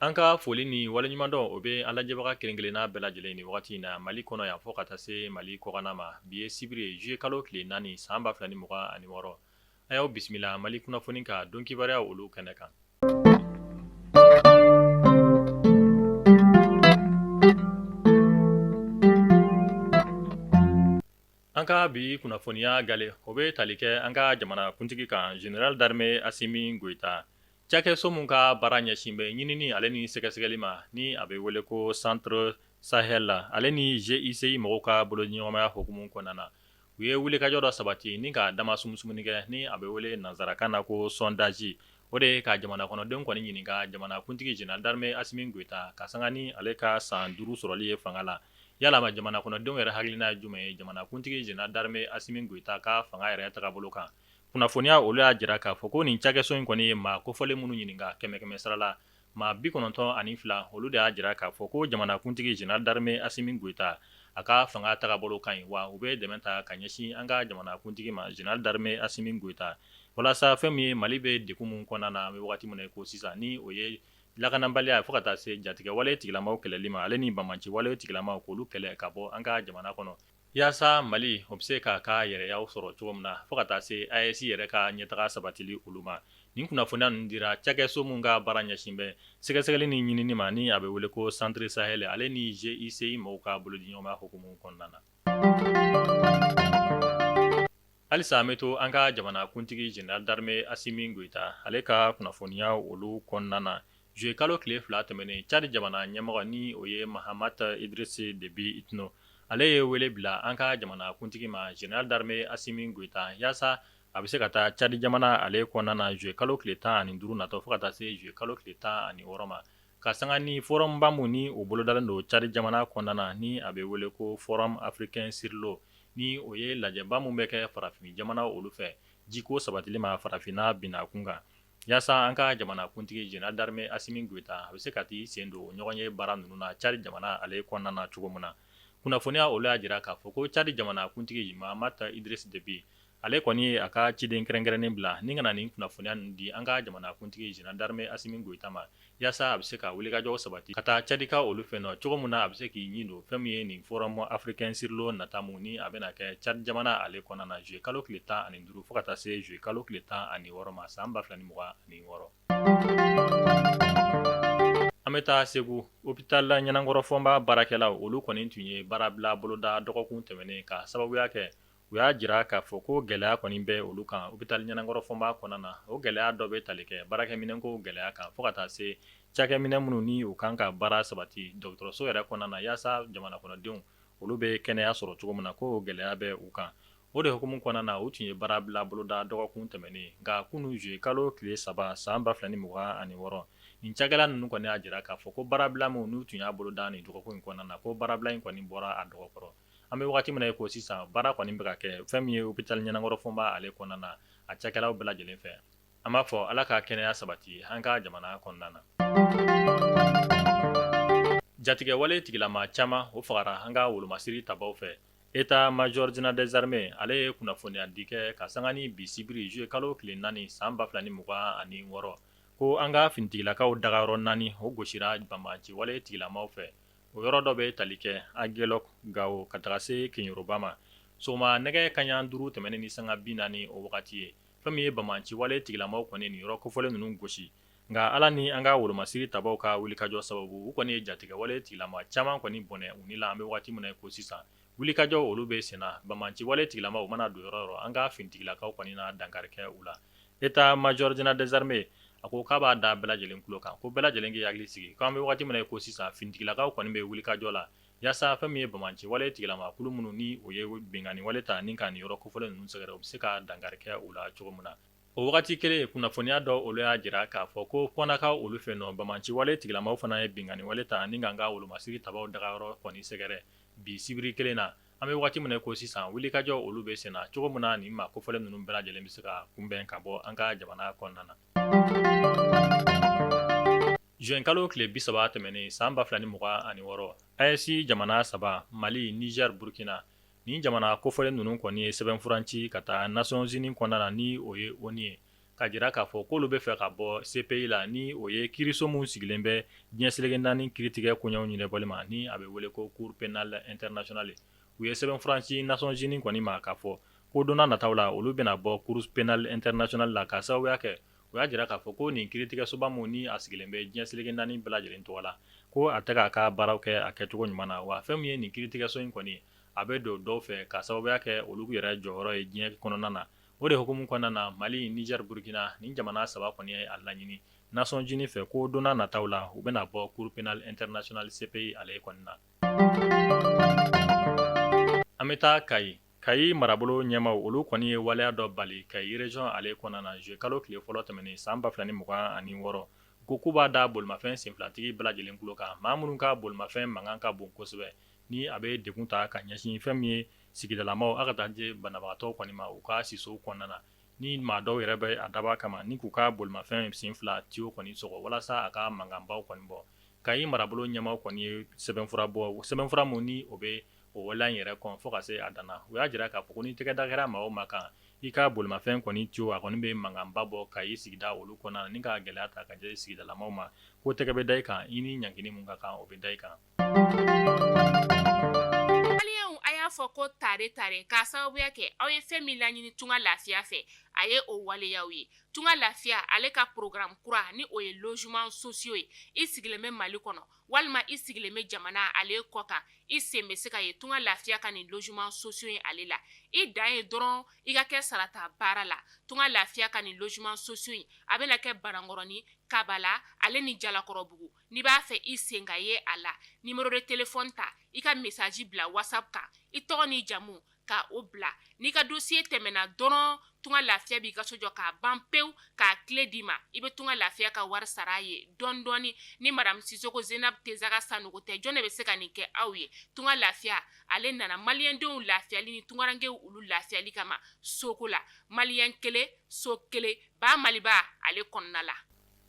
An ka foli ni waleɲumandɔn o bɛ an lajɛbaga kelen-kelenna bɛɛ lajɛlen ni wagati in na Mali kɔnɔ yan fo ka taa se Mali kɔkanna ma. Bi ye sibiri ye juillet kalo tile 4 san 2026. A y'aw bisimila Mali kunnafoni ka don kibaruya olu kɛnɛ kan. An ka bi kunnafoniya gale o bɛ tali kɛ an ka jamanakuntigi kan général d'armée Assimi Goïta. Cakɛso min ka baara ɲɛsin bɛ ɲinini ale ni sɛgɛsɛgɛli ma ni a bɛ wele ko Centre Sahel ale ni GICI mɔgɔw ka bolodiɲɔgɔnmaya hukumu kɔnɔna na, u ye wulikajɔ dɔ sabati ni ka dama sumusumuni kɛ ni a bɛ wele nansarakan na ko sondage. O de ye ka jamana kɔnɔdenw kɔni ɲininka jamanakuntigi général d'armée Assimi Goïta ka sanga ni ale ka san 5 sɔrɔli ye fanga la. Yalama jamana kɔnɔdenw yɛrɛ hakilina ye jumɛn ye jamanakuntigi général d'armée Assimi Goïta ka fanga yɛrɛ tagabolo kan? Kunnafoniya olu y'a jira k'a fɔ ko nin cakɛso in kɔni ye maa kofɔlen minnu ɲininka kɛmɛ kɛmɛ sara la, maa 92 olu de y'a jira k'a fɔ ko jamanakuntigi général d'armée Assimi Goïta a ka fanga tagabolo ka ɲi, wa u bɛ dɛmɛ ta ka ɲɛsin an ka jamanakuntigi ma général d'armée Assimi Goïta walasa fɛn min ye Mali bɛ degun min kɔnɔna na an bɛ wagati min na i ko sisan, ni o ye lakanabaliya fo ka taa se jatigɛwale tigilamaw kɛlɛli ma, ale ni banbaanciwale tigilamaw k'olu kɛlɛ ka bɔ an ka jamana kɔnɔ. Yaasa Mali o bɛ se k'a ka yɛrɛyaw sɔrɔ cogo min na fo ka taa se AES yɛrɛ ka ɲɛtaga sabatili olu ma. Nin kunnafoniya ninnu dira cakɛso min ka baara ɲɛsin bɛ sɛgɛsɛgɛli ni ɲinini ma ni a bɛ wele ko Centre Sahel ale ni GICI mɔgɔw ka bolodiɲɔgɔnma hukumu kɔnɔna na. Halisa an bɛ to an ka jamanakuntigi général d'armée Assimi Goïta ale ka kunnafoniya olu kɔnɔna na. Juillet kalo tile 2 tɛmɛnen, Tchad jamana ɲɛmɔgɔ ni o ye Mahamat Idriss Déby Itno, ale ye wele bila an ka jamanakuntigi ma général d'armée Assimi Goïta yaasa a bɛ se ka taa Tchad jamana ale kɔnɔna na juillet kalo tile 15 natɔ fo ka taa se juillet kalo tile 16 ma, ka sanga ni forumba min ni o bolodalen don Tchad jamana kɔnɔna na ni a bɛ wele ko Forum africain sur l'eau, ni o ye lajɛba min bɛ kɛ farafin jamana olu fɛ jiko sabatili ma farafinna binakun kan, yaasa an ka jamanakuntigi général d'armée Assimi Goïta a bɛ se ka t'i sen don ɲɔgɔnye baara ninnu na Tchad jamana ale kɔnɔna na cogo min na. Kunnafoniya olu y'a jira k'a fɔ ko Tchad jamanakuntigi Mahamat Idriss Déby ale kɔni ye a ka ciden kɛrɛnkɛrɛnnen bila ni ka na nin kunnafoniya ninnu di an ka jamanakuntigi général d'armée Assimi Goïta ma, yaasa a bɛ se ka wulikajɔ sabati ka taa Tchadikaw olu fɛ nɔ cogo min na a bɛ se k'i ɲin don fɛn min ye nin Forum africain sur l'eau nata mun ni a bɛna kɛ Tchad jamana ale kɔnɔna na juillet kalo tile 15 fo ka taa se juillet kalo tile 16 ma san 2026. An bɛ taa Segu hôpital Ɲanankɔrɔ Fɔnba baarakɛlaw olu kɔni tun ye baarabila boloda dɔgɔkun tɛmɛnen ka sababuya kɛ u y'a jira k'a fɔ ko gɛlɛya kɔni bɛ olu kan hôpital Ɲanankɔrɔ Fɔnba kɔnɔna na. O gɛlɛya dɔ bɛ tali kɛ baarakɛminɛnko gɛlɛya kan fo ka taa se cakɛminɛn minnu ni u kan ka baara sabati dɔgɔtɔrɔso yɛrɛ kɔnɔna na yaasa jamana kɔnɔdenw olu bɛ kɛnɛya sɔrɔ cogo min na, ko gɛlɛya bɛ u kan. O de hukumu kɔnɔna na, u tun ye baarabila boloda dɔgɔkun tɛmɛnen, nka kunun juillet kalo tile 3 san 2026, nin cakɛla ninnu kɔni y'a jira k'a fɔ ko baarabila min n'u tun y'a boloda nin dɔgɔkun in kɔnɔna na, ko baarabila in kɔni bɔra a dɔgɔkɔrɔ. An bɛ waati min na i ko sisan, baara kɔni bɛ ka kɛ fɛn min ye hôpital Ɲanankɔrɔ Fɔnba ale kɔnɔna na, a cakɛlaw bɛɛ lajɛlen fɛ. An b'a fɔ Ala ka kɛnɛya sabati an ka jamana kɔnɔna na. Jatigɛwale tigilama caman o fagara an ka wolomasiri tabaw fɛ. État major général des armées ale ye kunnafoniya di kɛ ka sanga ni bi sibiri juillet kalo tile 4 san 2026 ko an ka finitigilakaw dagayɔrɔ 4 o gosira banbaanciwale tigilamaw fɛ. O yɔrɔ dɔ bɛ tali kɛ Aguelhok Gao ka taga se Keɲeroba ma. Sɔgɔma nɛgɛ kanɲɛ 5 tɛmɛnen ni sanga 40 o wagati ye, fɛn min ye banbaanciwale tigilamaw kɔni nin yɔrɔ kofɔlen ninnu gosi. Nka Ala ni an ka wolomasiri tabaw ka wulikajɔ sababu, u kɔni ye jatigɛwale tigilama caman kɔni bɔnɛ u ni la an bɛ waati min na i ko sisan. Wulikajɔ olu bɛ senna, banbaanciwale tigilamaw mana don yɔrɔ o yɔrɔ, an ka finitigilakaw kɔni na dankari kɛ u la. État major général des armées a ko k'a b'a da bɛɛ lajɛlen tulo kan, ko bɛɛ lajɛlen k'i hakili sigi, k'an bɛ waati min na i ko sisan, finitigilakaw kɔni bɛ wulikajɔ la yaasa fɛn min ye banbaanciwale tigilama kulu minnu ni o ye binkanni wale ta ni ka nin yɔrɔ kofɔlen ninnu sɛgɛrɛ, u bɛ se ka dankari kɛ u la cogo min na. O wagati kelen, kunnafoniya dɔ olu y'a jira k'a fɔ ko Kɔnakaw olu fɛ nɔ, banbaanciwale tigilamaw fana ye binkanni wale ta ni k'an ka wolomasiri tabaw dagayɔrɔ kɔni sɛgɛrɛ bi sibiri kelen na. An bɛ waati min na i ko sisan, wulikajɔ olu bɛ senna cogo min na nin maa kofɔlen ninnu bɛɛ lajɛlen bɛ se ka kunbɛn ka bɔ an ka jamana kɔnɔna na. Juin kalo tile 30 tɛmɛnen san 2026, AES jamana saba Mali, Niger, Burkina, nin jamana kofɔlen ninnu kɔni ye sɛbɛnfuran ci ka taa Nations Unies kɔnɔna na ni o ye ONU ye. Ka jira k'a fɔ k'olu bɛ fɛ ka bɔ CPI la, ni o ye kiiriso min sigilen bɛ diɲɛ seleke naani kiiritigɛ koɲɛw ɲɛnabɔli ma, ni a bɛ wele ko Cour pénale internationale. U ye sɛbɛnfura ci Nations Unies kɔni ma k'a fɔ ko don nataw la, olu bɛna bɔ Cour pénale internationale la, ka sababuya kɛ u y'a jira k'a fɔ ko nin kiiritigɛsoba min ni a sigilen bɛ diɲɛ seleke naani bɛɛ lajɛlen tɔgɔ la, ko a tɛ k'a ka baaraw kɛ a kɛcogo ɲuman na. Wa fɛn min ye nin kiiritigɛso in kɔni, a bɛ don dɔw fɛ ka sababuya kɛ olu yɛrɛ jɔyɔrɔ ye diɲɛ kɔnɔna na. O de hukumu kɔnɔna na, Mali, Niger, Burkina, nin jamana saba kɔni ye a laɲini Nations Unies fɛ ko don nataw la, u bɛna bɔ Cour pénale internationale CPI ale kɔni na. An bɛ taa Kayi. Kayi marabolo ɲɛmaaw, olu kɔni ye waleya dɔ bali Kayi région ale kɔnɔna na juillet kalo tile fɔlɔ tɛmɛnen san 2026. Ko k'u b'a da bolimafɛn senfilatigi bɛɛ lajɛlen tulo kan, maa minnu ka bolimafɛn mankan ka bon kosɛbɛ, ni a bɛ degun ta ka ɲɛsin fɛn min ye sigidalamaw a ka taa se banabagatɔ kɔni ma u ka sisow kɔnɔna na, ni maa dɔw yɛrɛ bɛ a dabɔ a kama ni k'u ka bolimafɛn sen fila tiyo kɔni sɔgɔ walasa a ka mankanbaw kɔni bɔ. Kayi marabolo ɲɛmaaw kɔni ye sɛbɛnfura bɔ, sɛbɛnfura min ni o bɛ o waleya in yɛrɛ kɔn fo ka se a dan na. U y'a jira k'a fɔ ko ni tɛgɛ da kɛra maa o maa kan, i ka bolimafɛn kɔni tiyo a kɔni bɛ mankanba bɔ Kayi sigida olu kɔnɔna na ni ka gɛlɛya ta ka jɛ sigidalamaw ma, ko tɛgɛ bɛ da i kan, i ni ɲangini min ka kan, o bɛ da i kan. Maliyɛnw, a y'a fɔ ko tare tare k'a sababuya kɛ aw ye fɛn min laɲini Tunga Lafiya fɛ, a ye o waleyaw ye. Tunga Lafiya ale ka programme kura ni o ye logements sociaux ye. I sigilen bɛ Mali kɔnɔ walima i sigilen bɛ jamana ale kɔ kan, i sen bɛ se ka ye Tunga Lafiya ka nin logements sociaux ye ale la. I dan ye dɔrɔn i ka kɛ sarata baara la. Tunga Lafiya ka nin logements sociaux in, a bɛna kɛ Banankɔrɔni, Kabala ale ni Jalakɔrɔbugu. N'i b'a fɛ i sen ka ye a la, numéro de téléphone ta, i ka message bila WhatsApp kan, i tɔgɔ n'i jamu ka o bila. N'i ka dossier tɛmɛna dɔrɔn, Tunga Lafiya b'i ka so jɔ k'a ban pewu, k'a clé d'i ma. I bɛ Tunga Lafiya ka wari sara a ye dɔɔni dɔɔni. Ni madame Sisoko Zenab Tezaga Sanogo tɛ, jɔn de bɛ se ka nin kɛ aw ye? Tunga Lafiya ale nana maliyɛndenw lafiyali ni tungarankew olu lafiyali kama soko la. Maliyɛn kelen, so kelen, ba Maliba ale kɔnɔna la.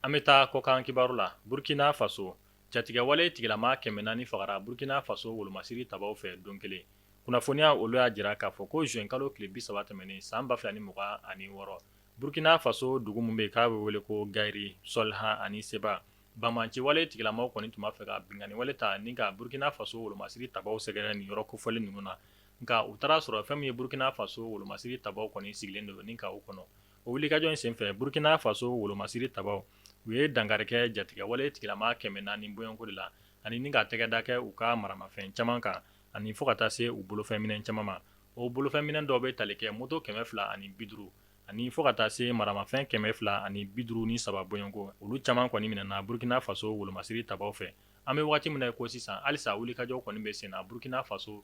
An bɛ taa kɔkan kibaru la. Burkina Faso, jatigɛwale tigilama 400 fagara Burkina Faso wolomasiri tabaw fɛ don kelen. Kunnafoniya olu y'a jira k'a fɔ ko juin kalo tile 30 tɛmɛnen san 2026, Burkina Faso dugu min bɛ yen k'a bɛ wele ko Gayiri, Sɔliha ani Seba, banbaanciwale tigilamaw kɔni tun b'a fɛ ka binkanniwale ta ni ka Burkina Faso wolomasiri tabaw sɛgɛrɛ nin yɔrɔ kofɔlen ninnu na. Nka u taara sɔrɔ fɛn min ye Burkina Faso wolomasiri tabaw kɔni sigilen don ni ka u kɔnɔ. O wulikajɔ in senfɛ, Burkina Faso wolomasiri tabaw, u ye dankari kɛ jatigɛwale tigilama 400 bɔɲɔgɔnko de la, ani ni ka tɛgɛda kɛ u ka maramafɛn caman kan, ani fo ka taa se u bolofɛnminɛn caman ma. O bolofɛnminɛn dɔw bɛ tali kɛ moto 250, ani fo ka taa se maramafɛn 253 bɔɲɔgɔnko. Olu caman kɔni minɛna Burkina Faso wolomasiri tabaw fɛ. An bɛ waati min na i ko sisan, halisa wulikajɔw kɔni bɛ sen na Burkina Faso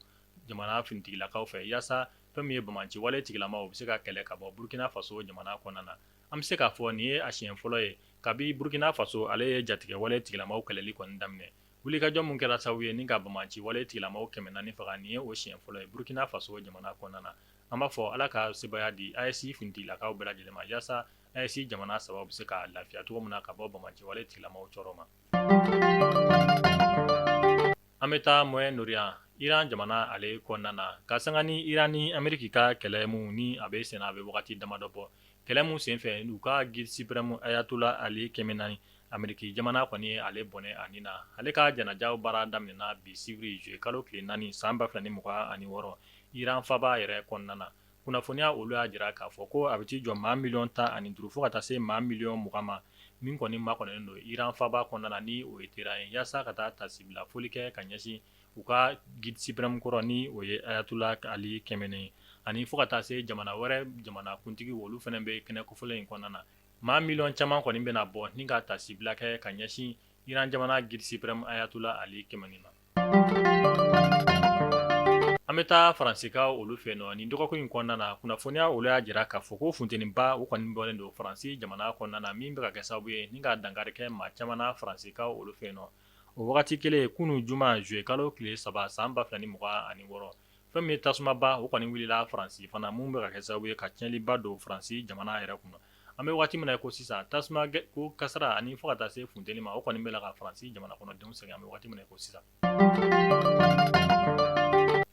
jamana finitigilakaw fɛ, yaasa fɛn min ye banbaanci wale tigilamaw u bɛ se ka kɛlɛ ka bɔ Burkina Faso jamana kɔnɔna na. An bɛ se k'a fɔ nin ye a siɲɛ fɔlɔ ye kabi Burkina Faso ale ye jatigɛ wale tigilamaw kɛlɛli kɔni daminɛ. Wulikajɔ min kɛra sababu ye ni ka banbaanci wale tigilamaw 400 faga, nin ye o siɲɛ fɔlɔ ye Burkina Faso jamana kɔnɔna na. An b'a fɔ Ala ka sebaaya di AES finitigilakaw bɛɛ lajɛlen ma yaasa AES jamana saba bɛ se ka lafiya cogo min na ka bɔ banbaanci wale tigilamaw tɔɔrɔ ma. An bɛ taa Moyen-Orient, Iran jamana ale kɔnɔna na, ka sanga ni Iran ni Ameriki ka kɛlɛ min ni a bɛ senna a bɛ wagati damadɔ bɔ, kɛlɛ min senfɛ u ka guide suprême Ayatollah Ali Khamenei, Ameriki jamana kɔni ye ale bɔnɛ a ni na. Ale ka janajaw baara daminɛna bi sibiri juillet kalo tile 4 san 2026 Iran faaba yɛrɛ kɔnɔna na. Kunnafoniya olu y'a jira k'a fɔ ko a bɛ t'i jɔ maa miliyɔn 15 fo ka taa se maa miliyɔn 20 ma min kɔni makɔnɔnen don Iran faaba kɔnɔna na, ni o ye Téhéran ye, yaasa ka taa taasibila foli kɛ ka ɲɛsin u ka guide suprême kɔrɔ, ni o ye Ayatollah Ali Khamenei, ani fo ka taa se jamana wɛrɛ jamanakuntigi, olu fana bɛ kɛnɛ kofɔlen in kɔnɔna na. Maa miliyɔn caman kɔni bɛna bɔ ni ka taasibila kɛ ka ɲɛsin Iran jamana guide suprême Ayatollah Ali Khamenei ma. An bɛ taa Faransikaw olu fɛ nɔ nin dɔgɔkun in kɔnɔna na. Kunnafoniya olu y'a jira k'a fɔ ko funteniba o kɔni bɔlen don Faransi jamana kɔnɔna na, min bɛ ka kɛ sababu ye ni ka dankari kɛ maa caman na Faransikaw olu fɛ nɔ. O wagati kelen, kunun juma juillet kalo tile 3 san 2026, fɛn min ye tasumaba o kɔni wulila Faransi fana, min bɛ ka kɛ sababu ye ka tiɲɛliba don Faransi jamana yɛrɛ kunna. An bɛ waati min na ko sisan, tasuma ko kasara ani fo ka taa se funteni ma, o kɔni bɛ ka Faransi jamana kɔnɔdenw sɛgɛn an bɛ waati min na ko sisan.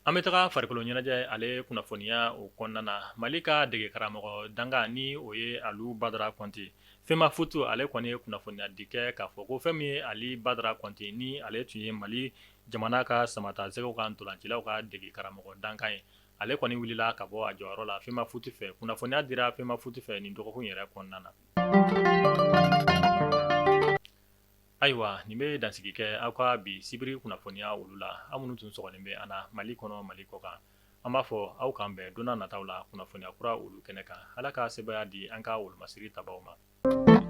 An bɛ taga farikolo ɲɛnajɛ ale kunnafoniya o kɔnɔna na. Mali ka dege karamɔgɔ dankan ni o ye Alu Badara Kɔnte, FEMAFOOT ale kɔni ye kunnafoniya di kɛ k'a fɔ ko fɛn min ye Ali Badara Kɔnte ni ale tun ye Mali jamana ka samatasɛgɛw ka ntolancilaw ka dege karamɔgɔ dankan ye, ale kɔni wulila ka bɔ a jɔyɔrɔ la FEMAFOOT fɛ. Kunnafoniya dira FEMAFOOT fɛ nin dɔgɔkun yɛrɛ kɔnɔna na. Ayiwa, nin bɛ dansigi kɛ aw ka bi sibiri kunnafoniya olu la. Aw minnu tun sɔgɔlen bɛ an na Mali kɔnɔ, Mali kɔkan, an b'a fɔ aw k'an bɛn don nataw la kunnafoniya kura olu kɛnɛ kan. Ala ka sebaaya di an ka wolomasiri tabaw ma.